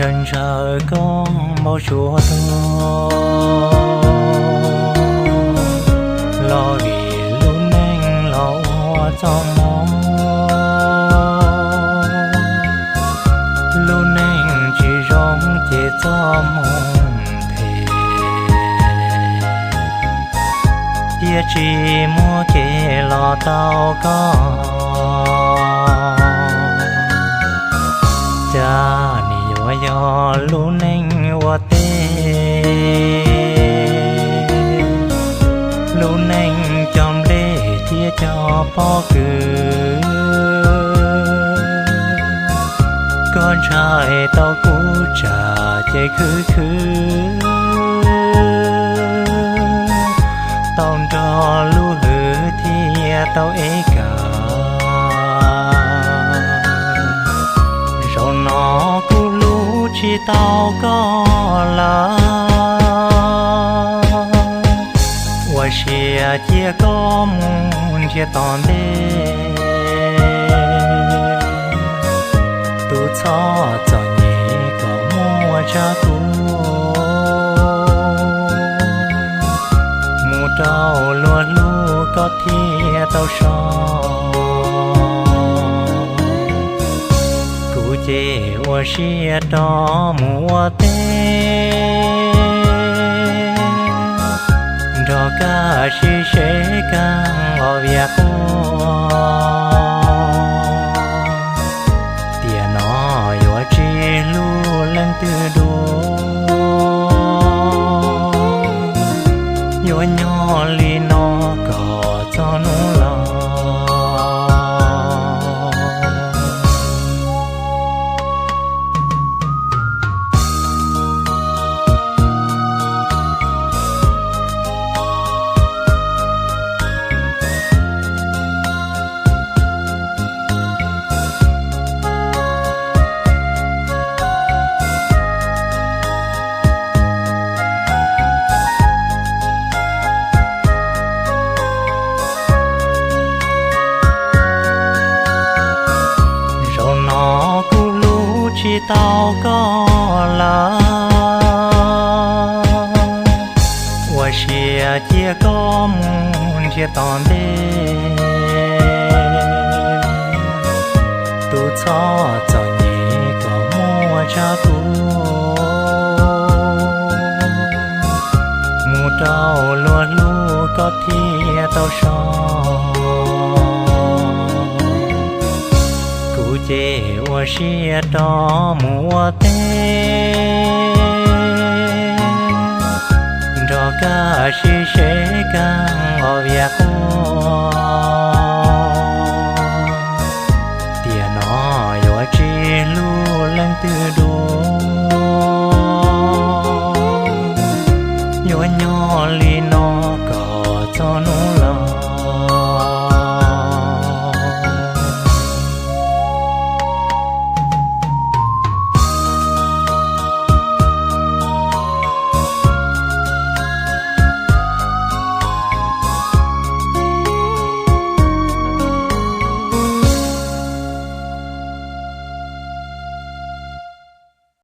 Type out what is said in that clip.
Ntshaw koj npau suav tuag, los vim lub neej los ua txoj hmoov. Lub neej tsis zoo ces txoj hmoov phem, thiab tsis muaj kev los tau koj. Cas nim yuav yog lub neej ua teb, lub neej cog nplej thiab cog pob kws. Koj ntshai tau kuv tsam ces khwv khwv, tau nrog lub hwv thiab tau ev kawm. Zaum no kuv hlub tsis tau koj lawm, ua siab cia koj mus nrhiav tom ntej. Tus txhob txom nyem kom muaj tsav tuag, mus rau luag hlub koj thiaj tau so. Kuv ces ua siab rov mus ua teb, nrog kaj sib seb kaj os vias quaj. Tiam no yuav tsis hlub leej twg dua, yuav nyob li no kom txog hnub laus. Zaum no kuv hlub tsis tau koj lawm, ua siab cia koj mus nrhiav tom ntej. Tus txhob txom nyem kom muaj tsav tuag, mus rau luag hlub koj thiaj tau so. Kuv ces ua siab rov mus ua teb, nrog kaj sib seb kaj os vias quaj. Tiam no yuav tsis hlub leej twg dua,